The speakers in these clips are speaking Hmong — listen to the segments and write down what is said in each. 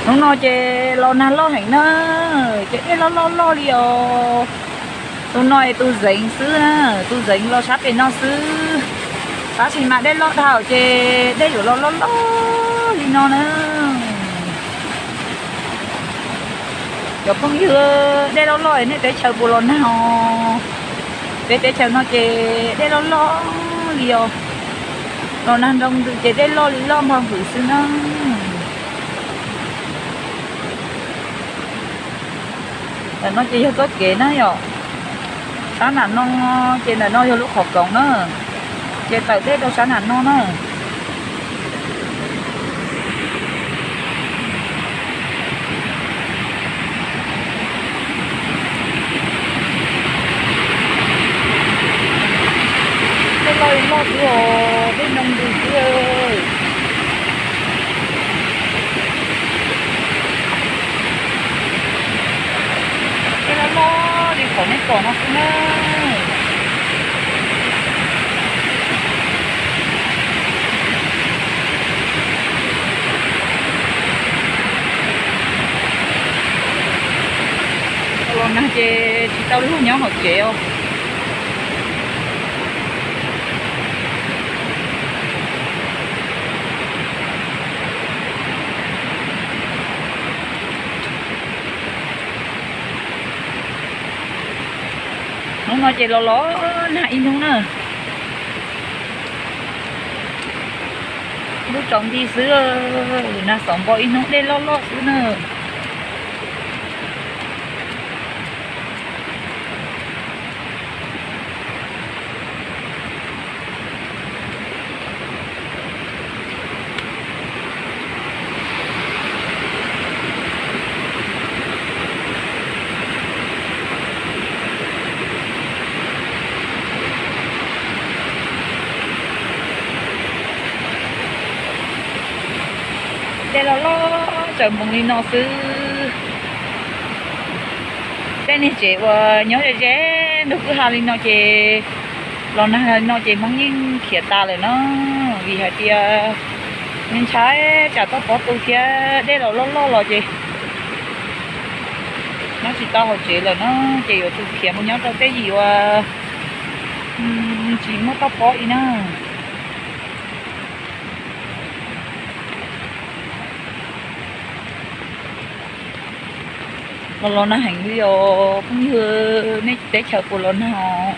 Hnub no ces los nag loj heev na, ces dej loj loj loj li os. Tus no es tus zeev xwb na, tus zeev los sab pem no xwb. Tab sis mas dej loj dhau ces dej yuav los loj loj li no na. Cov phooj ywg, dej loj loj nej teb chaws puas los nag os? Peb teb chaws no ces dej loj loj li os. Los nag nroo ntws ces dej loj li loj npog hwv xwb na. Ntawm no ces yog txoj kev na yom. Sab nram no ces ntawm no yog lub qhov koom na, ces tawm dej rau sab nram no na. Dej loj li loj xwb os, dej nroo ntws xwb. Dej loj loj li qhov nej pom no xwb na. Los nag ces tsis tau luag nyob hauv tsev os. Hnub no ces los los nag ib hnub na. Lub tsaus nti xwb, nag xaus npo ib hnub dej loj loj xwb na. Dej loj loj tsaws npoos li no xwb. Tej niag tsev uas nyob ze ze ntug kwj ha li no ces los nag li no ces Hmoob yeej khiav tas lawm na, vim hais tias ntshai tsam toj pob tu thiab dej los loj loj los ces nyob tsis tau hauv tsev lawm na, ces yuav tsum khiav mus nyob rau tej yim uas tsis muaj toj pob li na. Los los nag heev li os phooj ywg, nej teb chaws puas los nag os?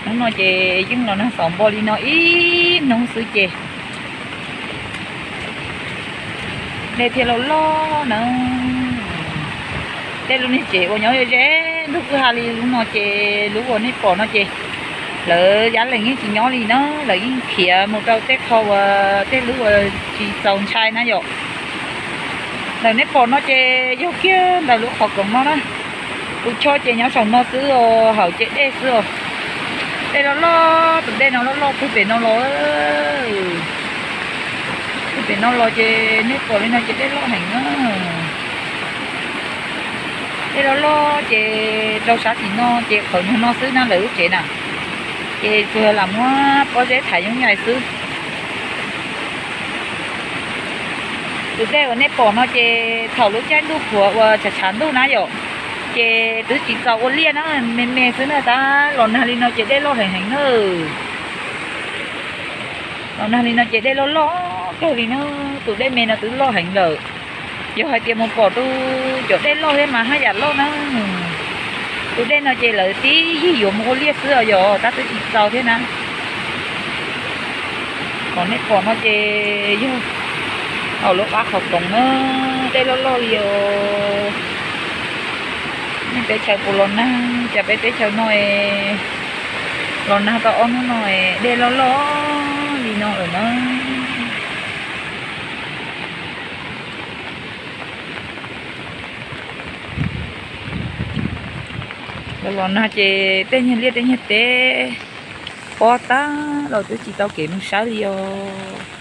Hnub no ces yeej los nag xaus npo li no ib hnub xwb ces dej thiaj loj loj na. Tej lub niag tsev uas nyob ze ze ntug kwj ha li lub no ces lub uas nej pom no ces lawv yab lees yeej tsis nyob li na, lawv yeej khiav mus rau tej qho uas tej lub uas tsis txaus ntshai na yom. Ntawm nej pom no ces yog kiag ntawm lub qhov koom no na. Tus choj ces nyob saum no xwb os, hauv ces dej xwb os. Dej loj loj, tus dej no loj loj twg pem no los, twg pem no los ces nej pom li no ces dej loj heev na. Dej loj loj ces rau sab tim no ces qhov nyuag no xwb na lawv lub tsev na, ces tsuas lam muab pob zeb thaiv yooj yim xwb. Tus dej uas nej pom no ces thaum lub caij ntuj qhuav uas tshav tshav ntuj na yom, ces twb tsis txaus ua liaj na, me me xwb na, tab los nag li no ces dej loj heev heev na. Los nag li no ces dej loj loj kawg li na, tus dej me no twb loj heev lawm. Yog hais tias mus pom rau cov dej loj thiab mas haj yam loj na. Tus dej no ces lawv tib yig yuav mus ua liaj xwb os yom, tab twb tsis txaus thiab na. Qhov nej pom no ces yog hauv lub qab qhov koom na, dej loj loj li os. Nej teb chaws puas los nag, cas peb teb chaws no los nag tau ob hnub no dej loj loj li no lawm na. Los los nag ces tej nyuag liaj tej nyuag teb pob tag los twb tsis tau kev mus saib li os.